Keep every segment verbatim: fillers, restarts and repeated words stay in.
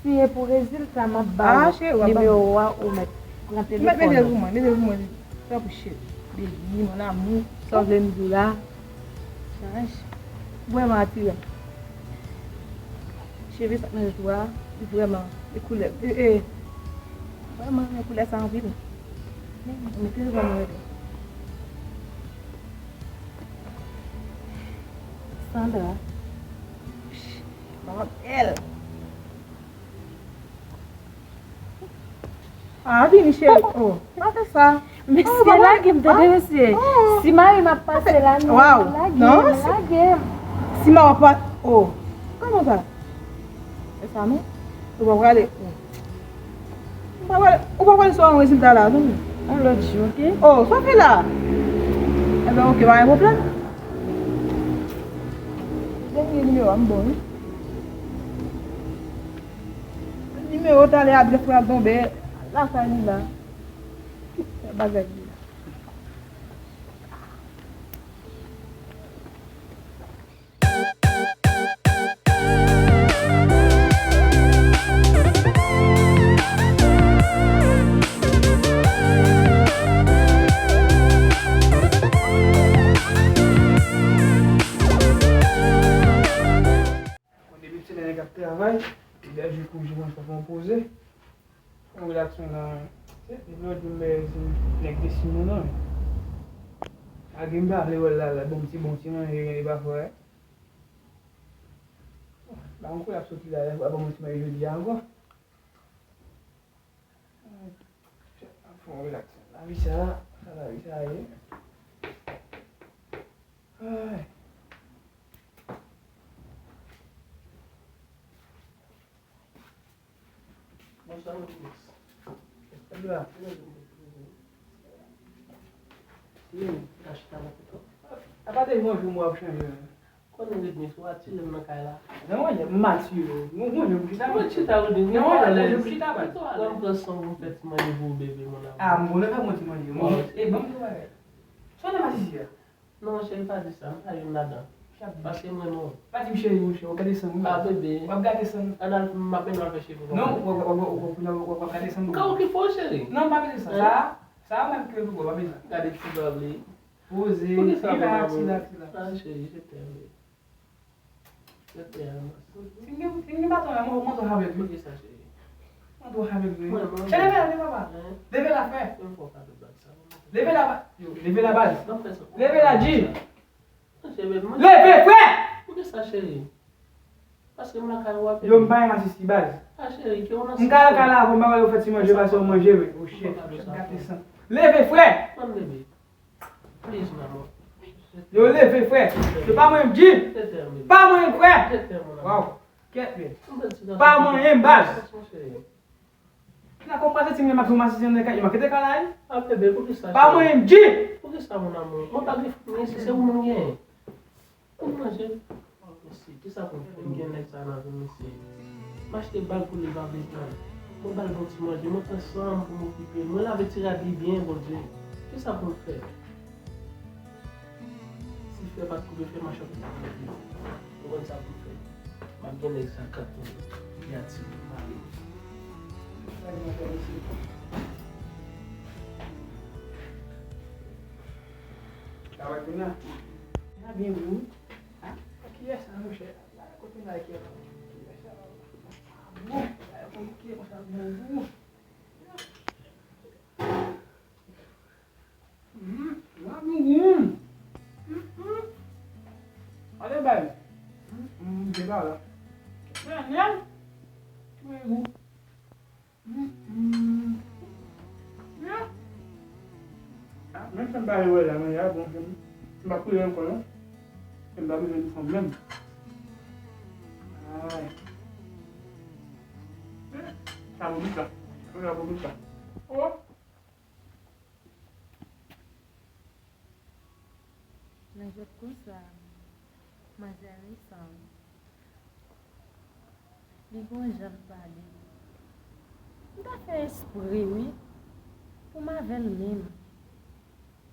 Si e pou rezilta, m ap ba ou nimewo a, ou mèt pran telefòn ou. Mete l pou mwen, mete l pou mwen. Tanpri, cheri. Baby, mon amour, sa w vle m di w la? Chaj. Vrèman atiran. Cheve sa k nan tèt ou a, li vrèman, e koulè, e, e, vrèman renmen koulè sa anpil. Men, mete l pou mwen. Sandra. Manman bèl. Ah, vini, cheri. Oh, pa fè sa. Mesye, lage m, tande, mesye. Si mari m ap pase la, non, lage m, lage m. Si mari w ap pa, oh, kòman sa? E sa, non? Ou pa prale. Ou pa prale, ou pa prale sou yon rezilta la, non? Yon lòt jou, oke? Oh, sa w fè la? Enben, oke, pa gen pwoblèm. Dènye nimewo a, m bon, wi. Nimewo talè a byen pral tonbe lakay li la. Fè bagay li la. Bon, depi semèn nèg ap travay, bèl jou kou jou, mwen fè yon poze. Fè yon relax mwen nan, se, depi lòt jou m bèl se nèg te si moun nan. Malgre m pa vle wè l la, la, bon, ti, bon, ti manje, gen de pafwa, eh. Ba yon kou l ap soti la, la, ba bon, ti manje jodi a ankò. Fè yon relax. Lavi sa, sa lavi sa ye. Ay. Bonswa, Rodriguez. Sa la. Apa te yon jou m w ap chanje. Konnen Redmi, sou atire m nan kay la. Nan manje, m atire w. Nou manje pou chita. Mwen chita, Rodrigue. Nan manje, manje pou chita, baz. Mwen pran san pou m fè ti manje pou ou, bebe, mon amour. Ah, m konnen fè mwen ti manje. Mwen, e, ban m yon bagay. Sonde masisi a. Non, cheri, pa di sa. M pa youn ladan. Paske mwen, non. Pa di m cheri, monchè, w ap gate san m. Ah, bebe. W ap gate san m. Ann al, m ap mennen w al fè cheve. Non, w ap, w ap, w ap, w ap, w ap gate san m. M ka okipe w, cheri. Non, m pa bezwen sa. Sa, sa menm ke pou w, w ap bezwen. Gade ti bab li. Poze, relax, relax, relax. Ah, chérie, je t'aime. Je t'aime. Si m gen, si m gen baton la, mwen, mwen tou avèk li. Poukisa, chérie? Mwen tou avèk li. Mwen, mwen. Chè, leve la, papa. Leve la, frè. Mwen fò kado bag sa. Leve la, ba-, yo, leve la, baz. Leve la, G. Leve, frè. Poukisa, chérie? Paske m lakay ou a, bebe. Yo, m pa renmen asiste, baz. Ah, chérie, ke ou nan... M ka lakay la, pou m pa wè yo fè ti manje, pase yo manje, wi. Oh, shit, gate san. Leve, frè. Mwen, bebe. Please, maman. Yo leve, frè. Se pa mwen, G. Pa mwen, frè. Waw. Kèt, men. Pa mwen, baz. Ki nan konpase ti mwen, m ap di w masisi nan kay, yo manke te ka la, wi. Ah, bebe, poukisa? Pa mwen, G. Poukisa, mon amour? Mwen pa gen fanmi isi, se ou mwen gen. Pou manje. Mesye, kisa pou m fè? M gen nèg sa nan vi m, mesye. M achte bag pou li, pa vle pran. Mwen ba l bon ti manje, mwen pran san m pou m okipe l. Mwen lave ti rad li byen, Bondye. Kisa pou m fè? Si fè pa t koupe fè, machan pou ta manje. Ou konn sa pou m fè. M ap gen nèg sa kat pou li atire m ale. Sa gen anpè, mesye. Travay kounye a. Sa byen gou. Ah, kiyès sa, monchè? Gade kote Nike la. Kiyès sa? Bon, gade kote kiyès sa, bon gou. Hum, la bon gou. Hum, hum. Ale bay. Hum, hum, deba la. Nènèl. Bon gou. Ah, menm jan m pa vle wè la, manje a bon, m pa priye ankò non. M pa bezwen fanm menm. Ay. Sa bon bouch la. Sa bon bouch la. Oh. Men jwèt konsa, manzè resan. Li gon jan l pale. M ta fè espre, wi, pou m avè l menm.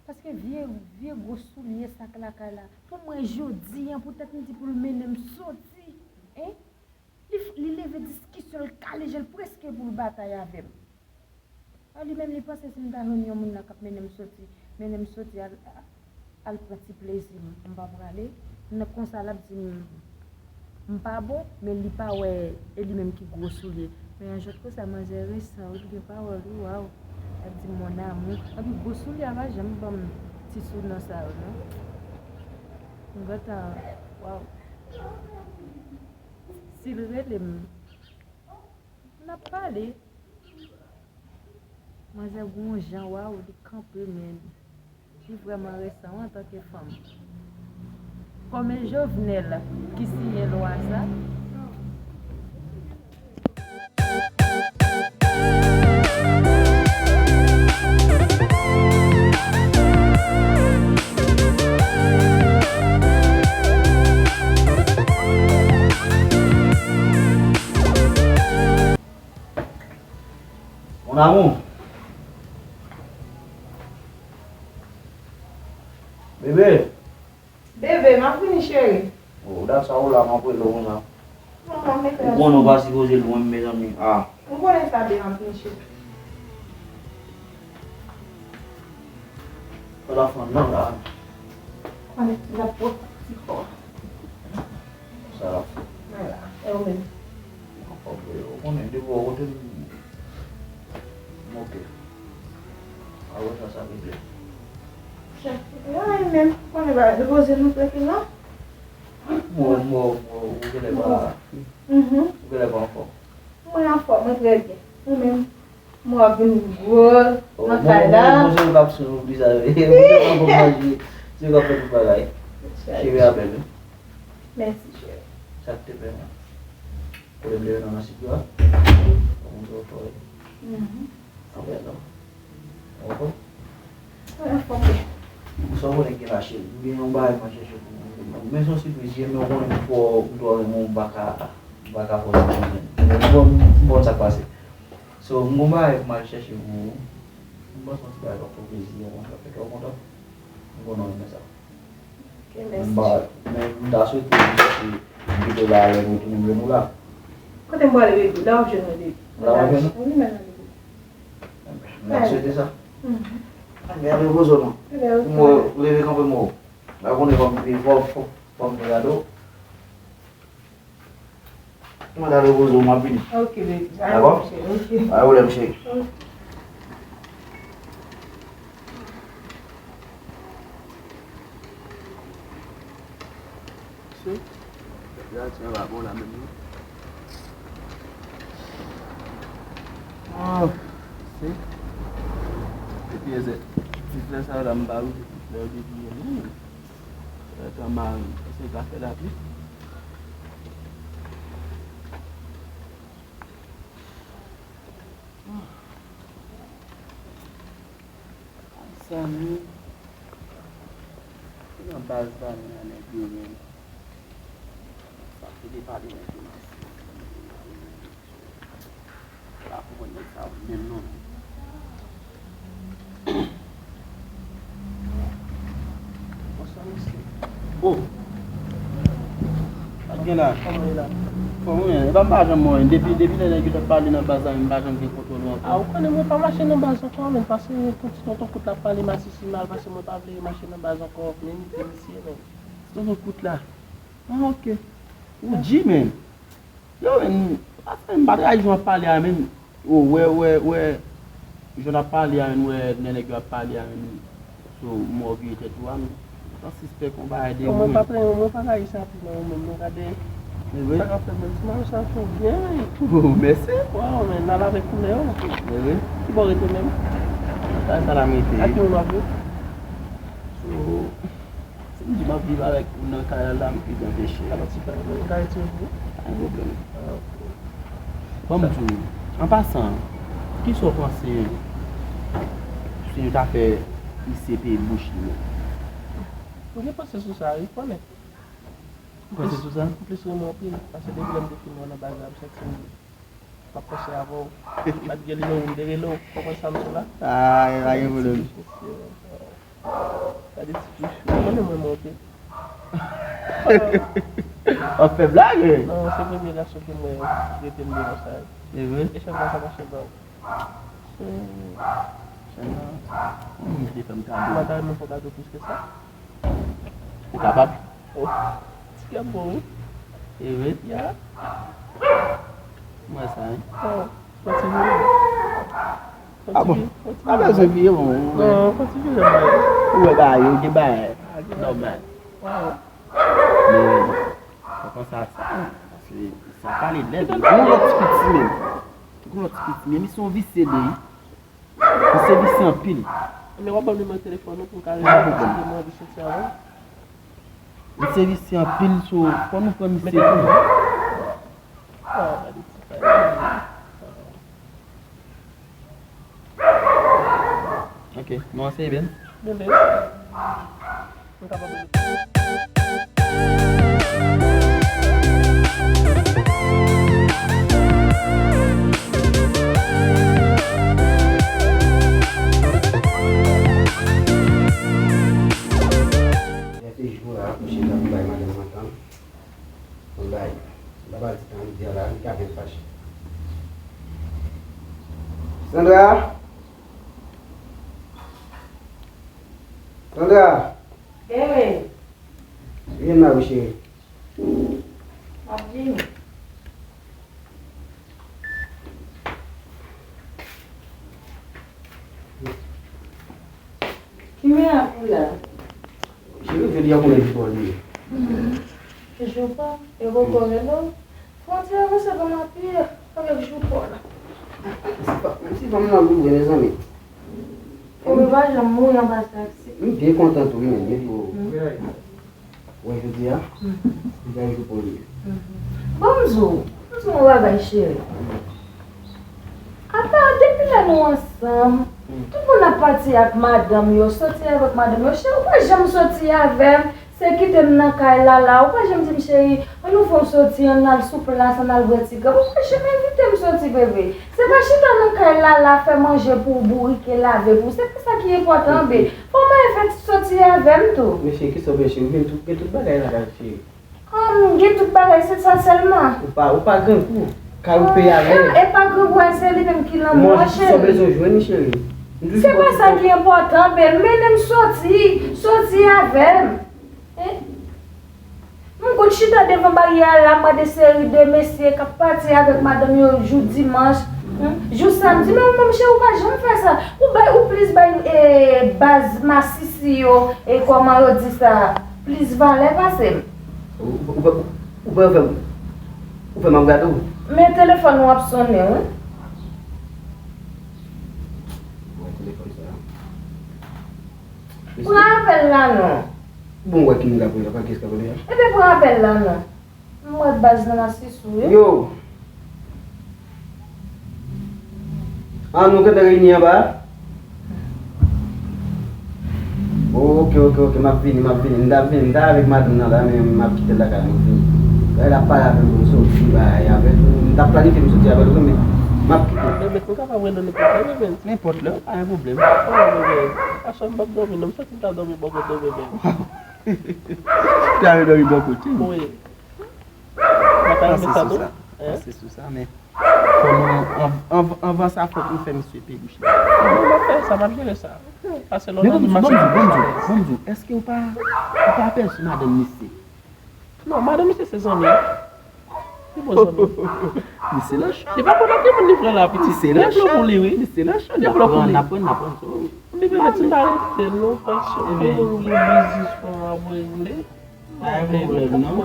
Paske vye, vye gwo soulye sa k lakay la. Pou mwen, jodi a, poutèt m di pou l mennen m soti, en? Li, li leve diskisyon, l kale je l prèske pou l batay avè m. A, li menm, li panse si m ta jwenn yon moun la k ap mennen m soti, mennen m soti al, al pran ti plezi m, m pa prale. Nan konsa, l ap di m, m pa bon, men li pa wè e li menm ki gwo soulye. Men anjòt konsa, manzè resan, wi, l gen pawòl, wi, waw. L ap di m mon amour. Anpi gwo soulye a pa janm ban m ti soulye sa yo, non. M gentan, waw. Si l rele m, n ap pale. Manzè gon jan, waw, li kanpe, men li vrèman resan antanke fanm. Kòm e Jovenel ki siyen lwa sa. Mon amour. Bebe. Bebe, m ap vini, cheri. Oh, dat sa ou la, m ap rele w konsa. Non, m ap mete. Ou konnen w pa sipoze lwen m, mezanmi. Ah. M konnen sa, bebe, m ap vini, cheri. Sa l ap fè anndan la? Konnen l ap pwòp ti kò a. Sa l ap fè? Vwala, e ou menm? Anfòm vre, ou konnen depi w kote m, m oke. Apre sa, sa regle. Yo menm, konnen bagay, repoze nou trankil non. Bon, bon, bon, ou genlè pa, ou genlè pa anfòm. Mwen anfòm, mwen trè byen. Ou menm? Mwen ap vin gwo nan kay la. Bon, bon, se ou k ap sou plis avè. Ou te pran bon manje. Se ou k ap fè tout bagay. Cheri a bèl, wi. Mèsi, cheri. Sa k te fè mwen? Kote m te jwenn nan sik la? Ou montre w fò, wi. Anpè non. Ou konprann? Mwen anfòm, wi. Ou sa konnen gen la, cheri. M gen yon bagay mwen chèche pou ou. Men se yon sipriz, men ou konnen m twò, m twò renmen w, m pa ka, m pa ka fè w sipriz. Men bon, bon, sa k pase. So, m gon bagay pou m al chèche pou ou. M panse yon ti bagay k ap fè w plezi, yon konsa, fè kè w kontan. M konnen w renmen sa. Ok, mèsi. M pa, men m ta swete m chèche m kite w la, lè m retounen m jwenn ou la. Kote m prale, baby? La w ap jwenn mwen, baby. La w ap jwenn mwen? Wi, men nan baby. M ta swete sa. Mhm. Anben, repoze w non. Ebyen, ok. Mwen leve kanpe mwen. La konnen fò m, fò, fò, fò m te gade w. Mwen ta repoze w, m ap vini. Ok, baby. Dakò? Ok. Pa gen pwoblèm, cheri. Ok. Si. Gratyen an pa bon la menm non. Ah, si. Epi, ti flè sa yo la, m pa wè ti flè yo depi yè non. Sa ka mal, èske ka fè lapli? Zanmi, se nan baz zanmi an nèg yo menm. Sa ki te pale nèg yo nan sens. Pa konprann nèg sa yo menm non. Bonswa, mesye. Oh! Sa k gen la? Kòman w ye la? Kòman w ye? E pa m pa janm wè w. Depi, depi lè nèg yo t ap pale nan baz la, m pa janm gen kontwòl ou ankò. A, ou konnen mwen pa mache nan baz ankò, men paske yon ti tonton kout la ap pale masisi mal, paske mwen pa vle mache nan baz ankò, men imite misye, men. Ti tonton kout la? Ah, ok. Ou di, men. Yo, men, afè m pa t rayi jan w ap pale a, men. O, wè, wè, wè. Jan w ap pale a, men, wè, lè nèg yo ap pale a, men. So, m wè w vire tèt ou a, men. Ou tan sispèk yon bagay de ou, men. Mwen pa plenyen, mwen pa rayi sa tou, non, men, men gade. Men wi. Sa k ap fèt, men, ti mayo sa fè w byen, wi. Oh, mèsi. Waw, men, n al avèk koulè w. Men wi. Ki bò w rete menm? Kay sa la m rete. Ak moun w ap viv? So, Si m di m ap viv avèk ou nan kay la, m plis anpeche. Alò, ti frè, mwen ka retire pou ou? Pa gen pwoblèm. Ah, ok. Bon, m di w, an pasan, kisa w panse si nou ta fè misye peye bouch li menm? M gen panse sou sa, wi, konnen. Ou panse sou sa? M plis renmen w anpil, paske depi lè m te fin wè w nan baz la, m santi m M ap panse avè w. Malgre li menm ou m te rele w. Konprann sa m di w la? Ah, pa gen pwoblèm. Gade ti kich. Ou konnen mwen monte. W ap fè blag, wi. Non, se premye gason ke m wè rete m devan sa. E vre? E chèn nan sa mache bò. Chèn nan. Hmm, li fè m kado. M pa ta renmen fè w kado plis ke sa. Ou kapab? Oh. Ti kè m bon, wi. E vre? Ya. Mwen sa, wi. Oh, fò ti vire. Fò ti vire, fò ti vire. Ah bon? Pa bezwen vire, bon. Non, fò ti vire, mwen. Ou wè bagay yo, gen bagay. Ah, gen bagay. Nòmal. Wow. Men, fò konsa, sa, se, sa pale lèd. Gon lòt ti piti menm. Gon lòt ti piti menm. Li se yon visye li ye. Misye visye anpil. Men w ap ban m nimewo telefòn ou pou m ka rele misye, mwen anvi soti avè l. Misye visye anpil, so, fò nou pran misye tou. Ah, gade ti bagay. Ok, nou an se Eben. Mwen kapab rele. Jete jou a, pou chita pou bay madanm antan. Pou bay. Baba di tan di a la, li ka vin fache. Sandra! Sandra! Hey! Vin la, wi, cheri. M ap vini. Ki men ap la? Cheri, jodi a konbyen jou pa w ye? Jou pa? E poko rele w? Fwontyè yo se bon apye avèk jou pa w la. Menm si fanm nan louvri, mezanmi. Ou pa janm mouri anba taksi. M byen kontan tou, men, men pou wè jodi a, li bay jou pou li. Bon, m di w, m di w yon bagay, cheri. Apa, depi lè nou ansanm, tout moun ap pati ak madanm yo, soti avèk madanm yo. Cheri, ou pa janm soti avè m. Se kite m nan kay Lala, ou pa janm di m, cheri, ann nou fè yon soti, ann al sou plas, ann al bwè ti kòb. Ou pa janm envite m soti, bebe. Se pa chita nan kay Lala, fè manje pou ou, bourike, lave pou ou. Se pa sa ki enpòtan, be. Fò w fè ti soti avè m tou. Men cheri, kisa w vle, cheri? Gen tout, gen tout bagay la kay, cheri. Ann, gen tout bagay, se sa sèlman. Ou pa, ou pa grangou. Kay ou peye avè l. E pa grangou a, se li menm ki lanmou an, cheri. Manje, kisa w bezwen jwenn, cheri? Se pa sa ki enpòtan, be. Mennen m soti, soti avè m. Hein? M konn chita devan baryè a la, m gade seri de mesye k ap pati avèk madanm yo jou dimanch, hmm, jou samdi. Men ou menm, cheri, ou pa janm fè sa. Ou bay, ou plis bay, eh, baz masisi yo, e kòman yo di sa, plis valè pase m. Ou, ou, ou, ou pa fè m, ou fè m ap gade w. Men telefòn ou ap sonnen, wi. Wè telefòn sa. Pran apèl la non. Bon, wè ki moun k ap rele, pa kiyès k ap rele a? Ebyen, pran apèl la non. M wè baz nan masis ou, wi. Yo! An, nou gentan reyini anba a? Ok, ok, ok, m ap vini, m ap vini. M t ap vini, m t ap avèk madanm nan la, men m ap kite l lakay mwen vini. Lè l ap pale avè m pou m soti bagay avè l, m t ap planifye m soti avè l tou, men m ap kite l. Bebe, nou kapab rele nenpòt lè, bebe. Nenpòt lè, pa gen pwoblèm. Oh, bebe, aswè m p ap dòmi non, m santi m ta dòmi bò kote w, bebe. Ou ta dòmi bò kote m? Wi. Mwen pa renmen sa non. Panse sou sa, men fò nou, an-, an-, anvan sa, fòk nou fè misye peye bouch li. Non, m ap fè sa, m ap jere sa. Pase lè w nan mache. Men ban m di w, ban m di w, ban m di w, èske ou pa, ou pa apèsye madanm misye? Non, madanm misye se zanmi. Li bon zanmi. Misye nan cho. Li pa konn ak ki moun li pran la, pitit. Misye nan cho. Li pran pou li, wi. Misye nan cho. Li pran pou li. N ap pran, n ap pran, n ap pran. Li pran ti mari, se non, paske pou li biznis pou w ap regle. Pa gen pwoblèm, non.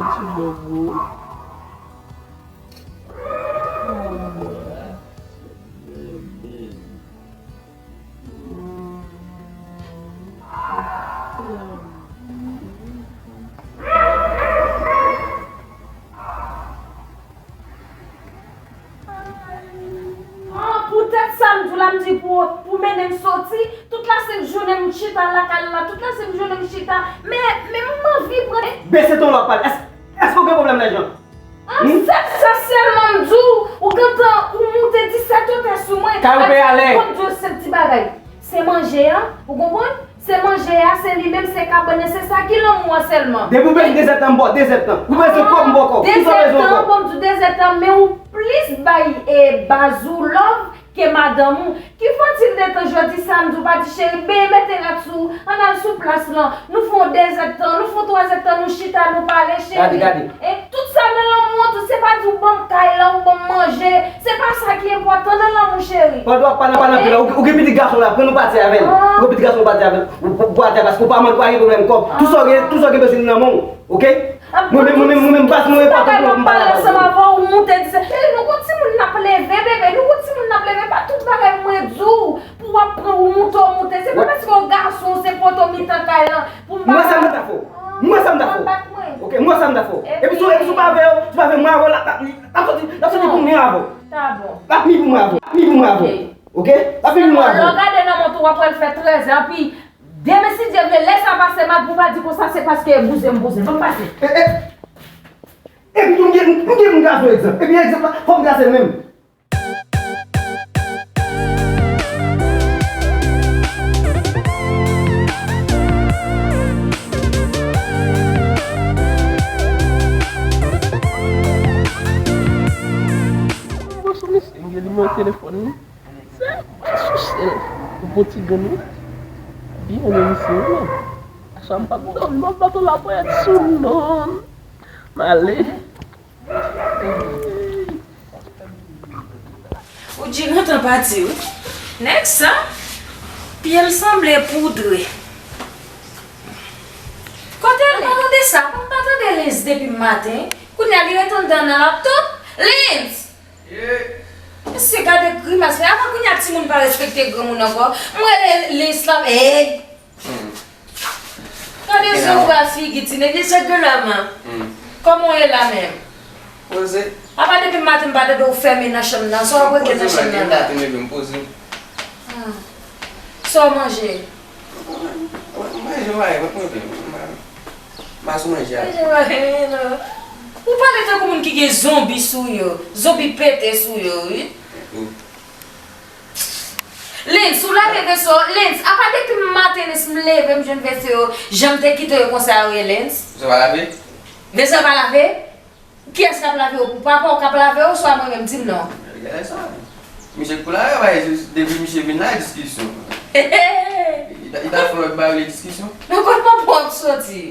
Ah, poutèt sa m di w la, m di pou, pou mennen m soti, tout lasent jounen m chita lakay la, tout lasent jounen m chita, men, men m anvi pran. Bese ton lòt pale. Èske, èske w gen pwoblèm nan jan? Ah, hmm? Se sa sèlman m di w, ou gentan, ou moute disèt otè sou mwen. Kay ou peye alè. Bon Dye, sèl ti bagay. Se manje a, ou konprann? Se manje A se li menm, se kabann nan, se sa ki lanmou an sèlman. Depi w bezwen dezèdtan, m ba w dezèdtan. Ou bezwen kòb, m ba w kòb. Ou bezwen kòb. Dezèdtan, bon, m di w dezèdtan, men ou plis bay e baz ou love ke madanm ou. Ki fòtil de tan jodi sa, m di w pa di cheri, ben mete rad sou ou, ann al sou plas lan. Nou fè yon dezèdtan, nou fè yon twazèdtan, nou chita, nou pale, cheri. Gade, gade. E tout sa nan lanmou an tou, se pa di w ban m kay la, ou ban m manje. Se pa sa ki enpòtan nan lanmou, cheri. Pandan w ap pale, pale anpil la, ou, ou gen pitit gason la, pran nou pati avè l. Ou gen pitit gason, pati avè l. Ou, ou, ou pati avè l, paske ou pa manke, ou pa gen pwoblèm kòb. Tout sa w gen, tout sa w gen bezwen nan men w, oke? Mwen menm, mwen menm, mwen menm, baz mwen enpòtan pou mwen, m pale anpil. Ansanm avè w, ou moute di se, e, nou gon timoun n ap leve, bebe, nou gon timoun n ap leve, pa tout bagay mwen di w, pou w ap pran, ou moute, ou moute. Se pa paske w gason, se poto mitan kay lan, pou m pa. Mwen sa m ta fè w. Mwen sa m ta fè w. Bat mwen. Oke, mwen sa m ta fè w. Epi si w, epi si w pa vle, si w pa vle mwen avè w, l ap, l ap, l ap soti, l ap soti pou mwen avè w. Ta bon. L ap mi pou mwen avè w. L ap mi pou mwen avè w. Oke? L ap mi pou mwen avè w. Sèlman lè w gade nan mont ou, w ap wè l fè trèz è, epi demen si Dye vle, lè sa pase, m ap pou pa di konsa, se paske bouzen m bouzen. Ban m pase. E, e, epi tou m gen, m gen pou m trase yon egzanp. Epi egzanp la, fò m trase l menm. Mwen sou misye, m gen nimewo telefòn li. Se pa sou sèl. Ou bon ti grenn wi. Byen renmen misye wi menm. Aswè m p ap dòmi, m ap bat yon laponyèt sou non. M ale. Ou di gentan pati wi. Nèg sa, pye l sanble poudre. Kote l? M pa tande sa, m pa tande Lens depi maten. Kounye a li ret anndan nan laptop. Lens! Mesye, gade grimas li. Avan kounye a timoun pa respekte granmoun ankò. M rele Lens la, ey! Gade zo w a figi ti nèg, li sèk de la man. Kòman w ye la menm? Poze. Apa depi maten m pa tande w fèmen nan chanm nan, sa w ap regle nan chanm nan la? Poze, maten leve m poze. Ah. Sa w manje? Manje, manje, manje, manje. Mas manje a. Manje, manje, non. Ou pale tankou moun ki gen zonbi sou yo. Zonbi pete sou yo, wi. Lens, ou lave veso, Lens, apa depi maten Lens m leve m jwenn veso yo, jan m te kite yo konsa yo ye Lens? Veso pa lave? Veso pa lave? Kiyès k ap lave yo? Pou papa w k ap lave yo, swa mwen menm, di m non. Gade sa. Misye kou la, bay, depi misye vin la, diskisyon. Li ta, li ta fè lòt bagay, li diskisyon. Nan kot papa w ap soti?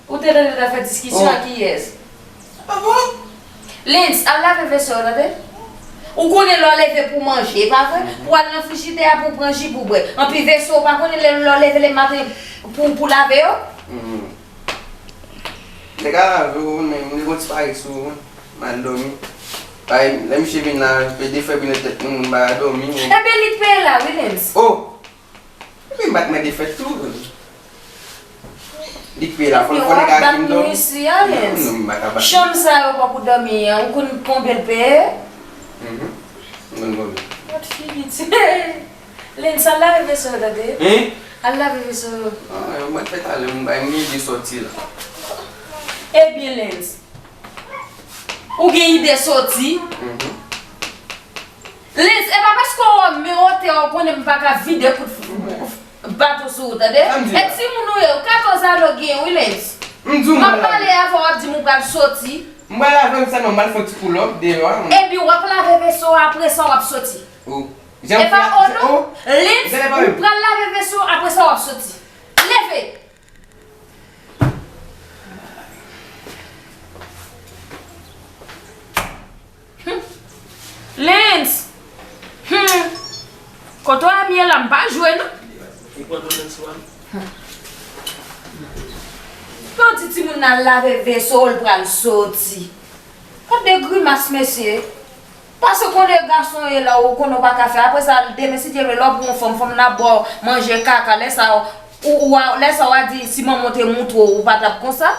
Ou te tande l ta fè diskisyon ak kiyès? Ah bon? Lens, al lave veso yo, tande? Ou konnen lè w leve pou manje, e pa vre? Pou al nan frijidè a pou w pran ji pou w bwè. Anpi veso, ou pa konnen lè, lè w leve le maten pou, pou lave yo? Nèg a lave w, men m te gon ti parèt sou ou, m al dòmi. Bay, lè misye vin la, pe defè binèt tèt moun, m pa dòmi. Ebyen, li peye la, wi, Lens. Oh! Epi m pa t mande fèt tou. Li k peye la, fò, fò nèg a ki m dòmi. Non, non, m pa ka bat. Chanm sa yo pa pou dòmi an, ou konn konbyen l peye? Mhm. M konn konbyen. Gad figi ti. Lens, al lave veso yo, tande? Hein? Al lave veso yo. Ah, yo mèt fè talè, m bay, m gen ide sòti la. Ebyen, Lens. Ou gen ide sòti? Mhm. Lens, e pa paske w wè m men wotè w konnen m pa ka vide kout baton sou ou, tande? E timoun ou ye, katòz ane w gen, wi, Lens. M ap pale avè w, w ap di m ou pral sòti. M pral lave m sèlman, m pral fè yon ti pull up deyò a. Epi w ap lave veso a, apre sa w ap sòti. Oh. E pa oh non, Lens, ou pral lave veso a, apre sa w ap sòti. Leve! Hum. Lens! Hum. Kote w ap ye la, m pa jwe non. Yo di timoun nan lave veso, l pral soti. Gade grimas, mesye. Pase konnen gason ye la, ou konnen w pa ka fè. Apre sa, demen, si Dye vle, lè w pran yon fanm, fanm nan ap ba w manje kaka. Lè sa, ou, ou, lè sa, w a di, si manman w te montre w, ou pa t ap konsa.